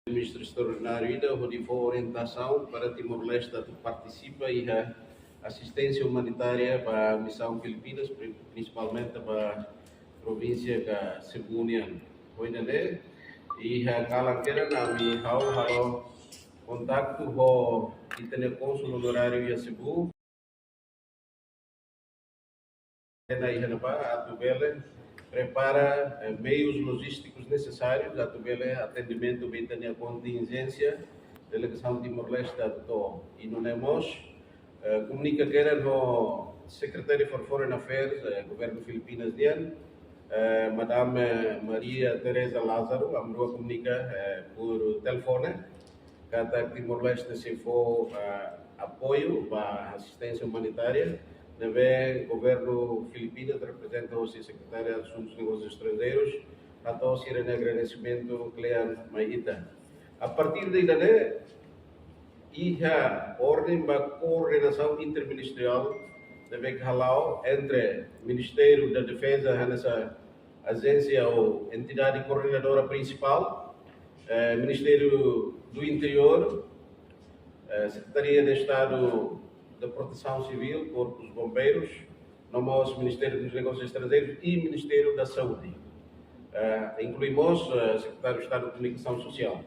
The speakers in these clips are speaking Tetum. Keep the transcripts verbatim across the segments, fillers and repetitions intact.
Ministru Estraordináriu ida hodi fó orientasaun para Timor-Leste atu partisipa iha asisténsia umanitária ba misaun Filipinas, pri-, prinsipalmente ba provínsia ka Cebu nian. Ohin ne'e, iha kalan kedan ami halo, halo kontaktu ho ita-nia kónsul onoráriu iha Cebu, iha ne'ebá atu bele prepara, eh, meius lojístikus nesesárius atu bele atendimentu ba ita-nia kontinjénsia delegasaun Timor-Leste atu to'o. I nune'e mós, eh, komunika kedan ho Secretary for Foreign Affairs, eh, Governu Filipinas nian, eh, Madame Maria Teresa Lázaro, ami rua komunika, eh, por telefone, katak Timor-Leste sei fó, eh, apoiu ba asisténsia umanitária, ne'ebé Governu Filipinas reprezenta hosi Sekretáriu Asuntus Negósius Estranjeirus, hato'o sira-nia agradesimentu kle'an mai ita. A partir de ida-ne'e, iha orden ba koordenasaun interministeriál ne'ebé hala'o entre Ministériu da Defeza, hanesan ajénsia ou entidade koordenadora prinsipál, eh, Ministériu do Interior, eh, Secretaria de Estado da Proteção Civil, Corpo dos Bombeiros, no mós Ministériu dos Negósius Estranjeirus i Ministériu da Saúde. Eh, inklui mós, eh, Sekretáriu Estadu Komunikasaun Sosiál.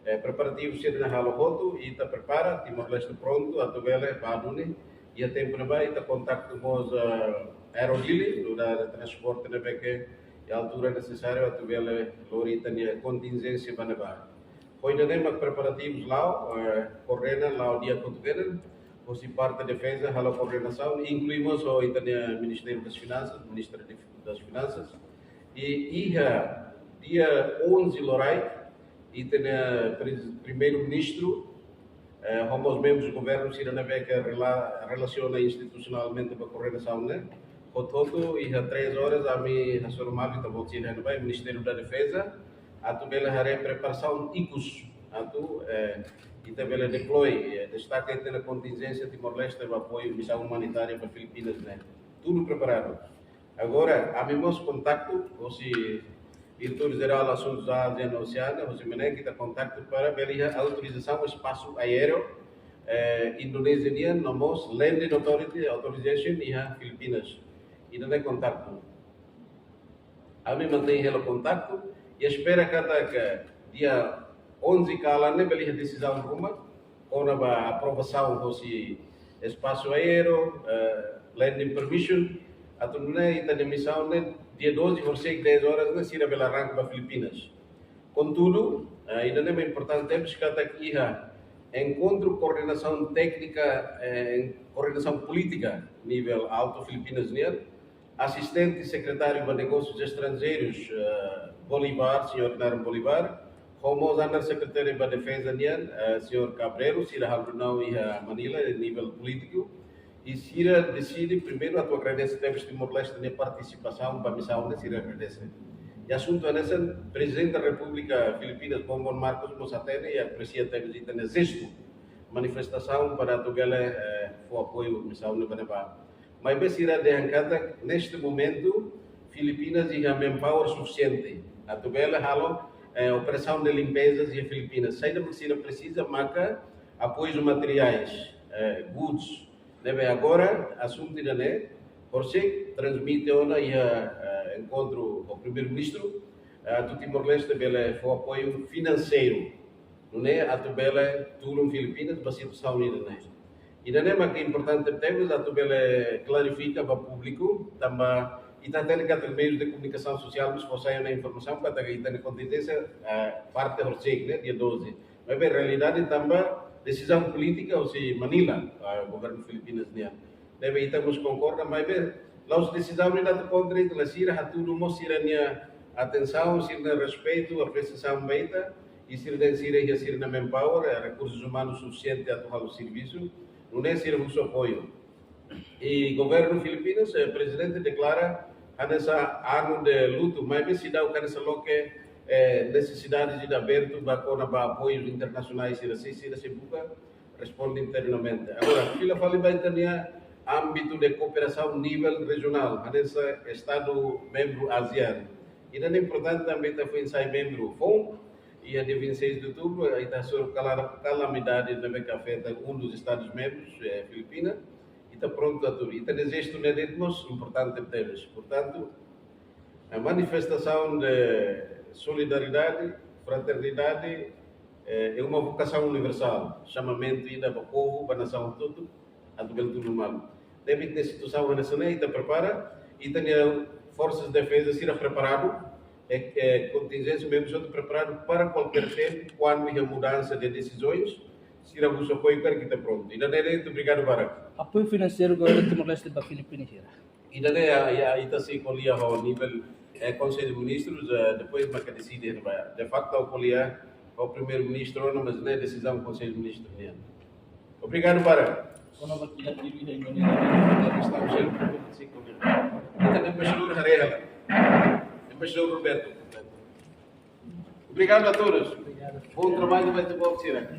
Eh, preparativu sira-ne'e halo hotu, ita prepara, Timor-Leste prontu atu bele bá duni. Iha tempu ne'ebá ita kontaktu mós, eh, Aero Dili, nu'udar transporte ne'ebé ke iha altura nesesáriu atu bele lori ita-nia kontinjénsia ba ne'ebá. Ohin ne'e mak preparativus la'o, eh, koordena la'o di'ak hotu kedan, hosi parte defeza halo koordenasaun, inklui mós ho ita-nia Ministériu das Finansas, Ministra de, das Finansas. I iha dia onze loraik, ita-nia prim-, Primeiru-Ministru, eh, ho mós membrus governu sira ne'ebé ke rela-, relasiona institusionalmente ba koordenasaun ne'e. Hotu-hotu iha três horas ami hasoru malu ita-boot sira iha ne'ebá, Ministériu da Defeza, atu bele haree preparasaun ikus atu, eh, ita bele deploy, eh, destaka ita-nia kontinjénsia Timor-Leste ba apoiu misaun umanitária ba Filipinas ne'e. Tudu preparadu. Agora, ami mós kontaktu hosi Diretór Jerál Asuntus Ázia no Oseánia, hosi MNEK, ita kontaktu para bele iha autorizasaun espasu aéreu, eh, Indonézia nian, no mós landing authority, authorization iha Filipinas. Ida-ne'e kontaktu. Ami mantein hela kontaktu, i espera katak dia onze kalan ne'e bele iha desizaun ruma, kona-ba aprovasaun hosi espasu aéreu, eh, landing permission, atu nune'e ita-nia misaun ne'e dia doze horisehik dez horas ne'e sira bele arranka ba Filipinas. Kontudu, eh, ida-ne'e importante tebes katak iha enkontru koordenasaun téknika, eh, koordenasaun polítika nivel altu Filipinas nian, asistente sekretáriu ba negósius estranjeirus, eh, Bolivar, señór Renarin Bolivar, ho mós under secretary ba defeza nian, eh, señór Cabreiro, sira halo reuniaun iha Manila, nivel polítiku, i sira deside primeiru atu agradese tebes Timor-Leste nia partisipasaun ba misaun ne'e, sira agradese. I asuntu hanesan Prezidente da Repúblika Filipinas, Bongbong Marcos, mós hatene i apresia tebes ita-nia jestu, manifestasaun para atu bele, eh, fó apoiu misaun ne'e ba ne'ebá. Maibé sira dehan katak neste momentu Filipinas iha manpower sufisiente atu bele halo, eh, operasaun de limpeza iha Filipinas. Saida mak sira presiza maka apoius materiais, eh, goods. Ne'ebé agora asuntu ida-ne'e, horisehik transmite ona iha, eh, enkontru ho Primeiru-Ministru, eh, atu Timor-Leste bele fó apoiu finanseiru. Nune'e atu bele tulun Filipinas ba situasaun ida-ne'e. Ida-ne'e mak importante tebes atu bele klarifika ba públiku, tanba ita hatene katak meius de komunikasaun sosiál mós fó sai ona informasaun katak ita-nia kontinjénsia, eh, parte horisehik ne'e, dia doze. Maibé realidade tanba desizaun polítika hosi Manila, eh, governu Filipinas nian. Ne'ebé ita mós konkorda, maibé la'ós desizaun ne'e atu kontra ita, la, sira hatudu mós sira-nia atensaun, sira-nia respeitu, apresiasaun ba ita, i sira dehan sira iha sira-nia manpower, eh, rekursus umanus sufisiente atu halo servisu, nune'e sira husu apoiu. I governu Filipinas, eh, prezidente deklara hanesan anu de lutu, maibé seidauk hanesan loke, eh, nesesidade ida abertu ba kona-ba apoius internasionais sira, se sira sei buka responde internamente. Agora, fila fali ba ita-nia ámbitu de kooperasaun nivel rejionál, hanesan Estadu membru ASEAN. Ida-ne'e importante tanba ita foin sai membru foun, Iha dia vinte e seis de outubro, ita hasoru kala-, kalamidade ne'ebé ke afeta um dos Estados membros, eh, Filipina. Ita prontu atu, ita-nia jestu ne'e de'it mós importante tebes. Portantu, a manifestasaun de solidariedade, fraternidade, eh, é uma vocação universal, xamamentu ida ba povu, ba nasaun hotu, atu bele tulun malu. Devido à situasaun hanesan ne'e, ita prepara, ita-nia forsa de defeza sira preparadu, e, e kontinjénsia membru sira preparadu para kualkér tempu, kuandu iha mudansa de desizaun, sira husu apoiu, para ita prontu. Ida-ne'e de'it, obrigadu barak. Apoiu finanseiru governu Timor-Leste ba Filipina hira? Ida-ne'e, a, a, ita sei ko'alia ho nivel, eh, Konsellu Ministrus, eh, depois mak deside, ba. De faktu, ko'alia ho Primeiru-Ministru, no, mas ne'e desizaun Konsellu Ministru nian. Obrigadu barak. Kona-ba atividade iha Indonézia? Estamos sempre. Ita-nia embaixadór haree hela. Embaixadór Roberto. Obrigado a todos. Bom trabalho, vai ter bom tirar.